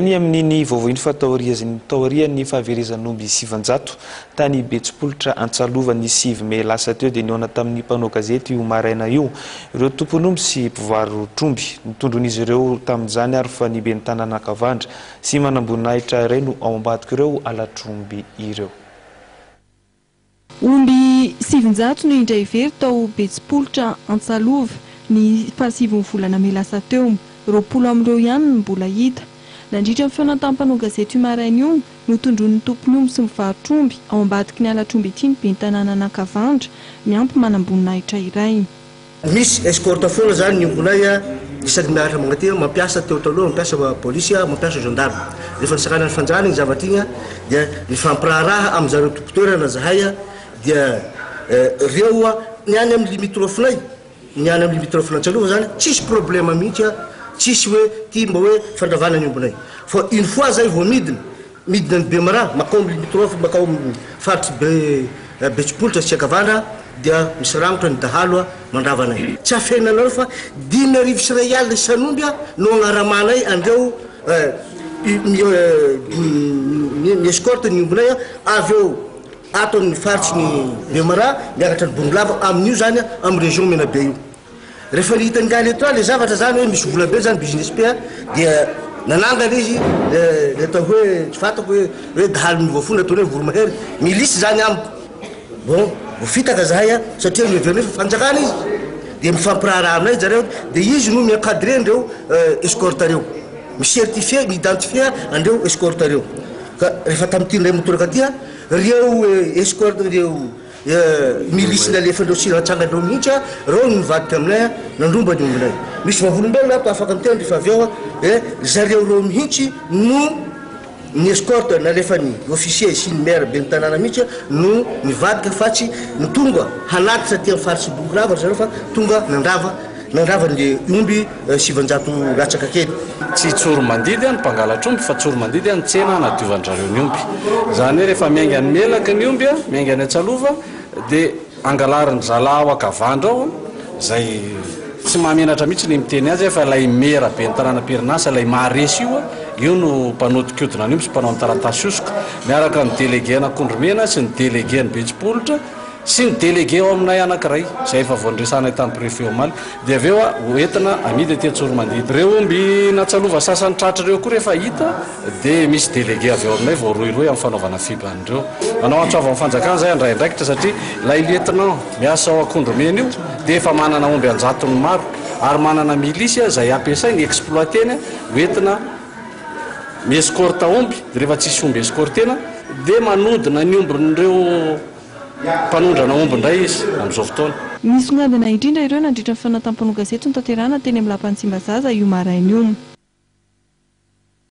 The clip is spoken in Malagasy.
Eny amin'iny vaovao iny fa taorian'ny fahaverezan'omby 900 tany Betsipolotra Antsalova ny 9 mey lasa teo dia nihaona tamin'ny mpanao gazety io maraina io ireo tompon'omby sy mpivarotr'omby. Notondroin'izy ireo tamin'izany ary fa ny ben'ny tanàna Ankavandra sy manamboninahitra iray no ao ambadik'ireo halatr'omby ireo. Omby 900 no indray very tao Betsipolotra Antsalova ny fahasivin'ny volana mey lasa teo. 20 amin'ireo ihany no mbola hita. Nandritra ny fihaonana tamin'ny mpanao gazety io maraina io, notondroin'ny tompon'ny omby sy mivarotr'omby ao ambadiky ny halatr'omby ity ny ben'ny tanànan'Ankavandra, miampy manamboninahitra iray. Misy escorte foana zany ny ombinay a, isaky ny miaraka mankaty a, mampiasa teo taloha mampiasa polisy a, mampiasa gendarme. Rehefa nisakanan'ny fanjakana iny zavatra iny a, dia nifampiraharaha amin'zareo tompon-toerana zahay a, dia reo a, ny any amin'ny limitrophe-nay, ny any amin'ny limitrophe-n'Antsalova zany tsisy problème mihitsy a, tsisy hoe ty mba hoe fandravana ny ombinay. Fa une fois zay vao midina, Midina ny Bemaraha makao amin'ny limitrophe makao amin'ny faritry Be Betsipolotra sy Ankavandra dia misy rangotra ny dahalo mandrava anay. Tsy afenina anareo fa 1500 isan'omby no agnaramanay an'ireo mi-escorte ny ombinay avy eo ato amin'ny faritry ny Bemaraha miakatra ny Bongolava amin'io zany amin'ny région Menabe io. Rehefa hitan'i Letra le zavatra zany hoe misy vola be zany business pe dia nanangana izy le atao hoe tsy fantako hoe hoe dahalo miova fo ataony hoe voromahery milisy zany amiko. Bon, voafitaka zahay a satria noheverina hoe fa fanjakana izy dia mifampiraharaha aminay zareo dia izy no mi-encadrer an'ireo escorte reo, mi-certifier, mi-identifier an'ireo escorte reo. Ka rehefa tamin'ity indray mitoraka aty a, reo escorte reo Milisy nalefandreo sy natsangandreo mihitsy a, reo no nivadika aminay a, nandromba ny ombinay. Misy vavolombelona ato afaka miteny rehefa avy eo a, eh, zareo reo mihitsy no ny escorte nalefan'ny officier sy ny maire ben'ny tanàna mihitsy no nivadika fa tsy ny tonga hanatitra aty amin'ny faritry Bongolava ry zareo fa tonga nandrava nandrava ny omby 900 latsaka kely. Tsy Tsoromandidy ny mpangalatr'omby fa Tsoromandidy ny tsena hanadiovan-dRareo ny omby. Izany hoe rehefa miainga any Melaky ny omby, miainga any Antsalova dia angalarin-dry zalahy ao Ankavandra ao, izay tsy mahamenatra mihitsy ny miteny azy fa ilay mera ben'ny tanàna am-perinasa, ilay maharesy io, io no mpanodinkodina ny omby sy mpanao ny taratasy hosoka, miaraka amin'ny délégué an'Akondromena sy ny délégué an'i Betsipolotra, sy ny délégué ao aminay anankiray izay efa voandresanay tamin'ny préfet omaly dia avy eo ho entina amidy aty Antsoromandidy. Ireo omby natsalova sasany tratra ireo koa rehefa hita dia misy délégué avy ao aminay voarohirohy amin'ny fanaovana fiba an'ireo. Manao antso avo amin'ny fanjakana izahay handray andraikitra satria ilay lieutenant miasa ao Akondromena io dia efa manana omby an-jatony maro ary manana milisy izay ampiasainy, exploiter-ny ho entina mi-escorte omby dia rehefa tsisy omby escorter-na dia manodina ny ombin'ireo Mpanondrana omby indray izy amin'izao fotoana. Nisongadina indrindra ireo nandritra ny fanatam-panao gazety notanterahina teny amin'ny lapan'i Tsimbazaza io maraina io.